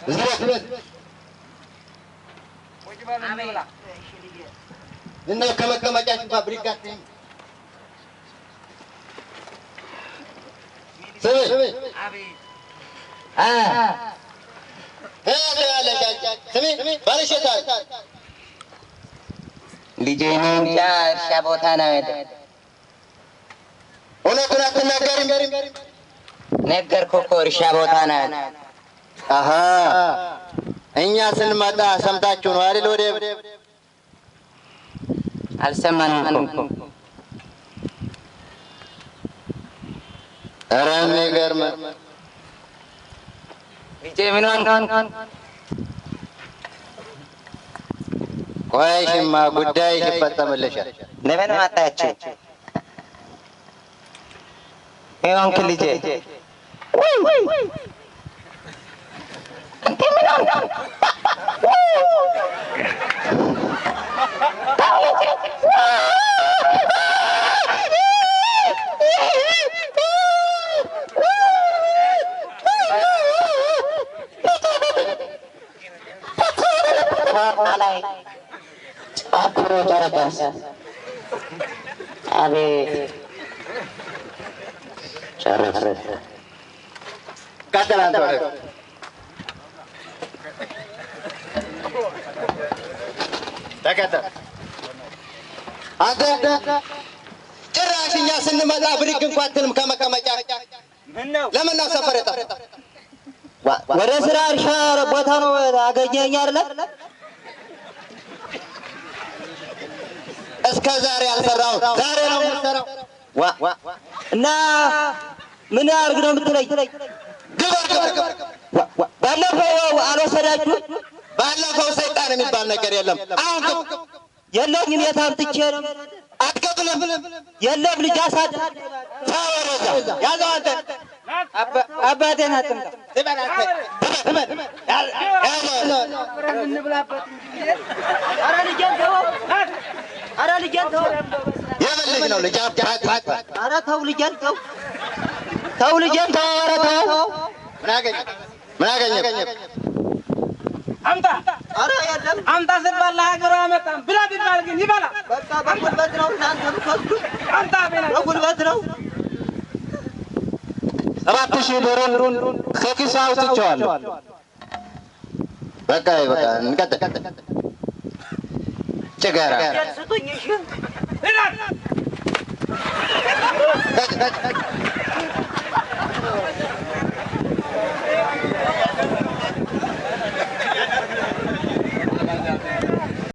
እዚህ ቤት እና ከመቀመጫችን እንኳን ብድግ አትይም። ስሚ ስሚ ባልሽ የት አለ? ልጄ እኔ እንጃ እርሻ ቦታ ነው የሄደ። እውነቱን አትናገሪም? ነገርኩህ እኮ እርሻ ቦታ ነው የሄደ። አሀ እኛ ስንመጣ ሰምታችሁ ነው አይደል? ወደ አልሰማንም እኮ። ኧረ የሚገርም ልጄ ምን ሆንክ? ቆይሽማ ጉዳይሽ ይፈጸምልሻል። ለምን መጣችሁ? ምን ሆንክ ልጄ? አንተ ምን ሆንክ? ተው ልጄ። ላይ ጨፍሮ ጨረቀስ አቤት ጨረሰ። ቀጥል አንተ ወደ ተከተል። አንተ ጭራሽ እኛ ስንመጣ ብድግ እንኳን አትልም ከመቀመጫ። ለምን ነው ሰፈር የጠፋው? ወደ ስራ እርሻ ቦታ ነው አገኘኸኝ አይደለ? እስከ ዛሬ ያልሰራው ዛሬ ነው የምትሰራው። እና ምን አድርግ ነው የምትለኝ? ግበር ግበር። ባለፈው አልወሰዳችሁም? ባለፈው ሰይጣን የሚባል ነገር የለም። አሁን ግብ። የለኝም። የት አምጥቼ ነው? አትከፍልም። የለም ልጅ አሳድ ተው ወደዛ ያዘው አንተ አባቴን አትምታ። ትበል አንተ ትበል ያዘው። ኧረ ልጄን ተወው! ኧረ ልጄን ተወው! የምን ልጅ ነው ልጅ አባት? ኧረ ተው ልጄን ተው! ተው ልጄን ተው! ኧረ ተው! ምን አገኘ? ምን አገኘ? አምጣ ኧረ የለም አምጣ ስባል ለሀገሩ አመጣም ብላ ቢባል ግን ይበላል። በቃ በጉልበት ነው እናንተ የምትወስዱት፣ አምጣ ብላ በጉልበት ነው። 7000 ብሩን ከኪሱ አውጥቼዋለሁ። በቃ በቃ እንቀጥል። ጭገራ ስጡኝ እሺ። ይላል።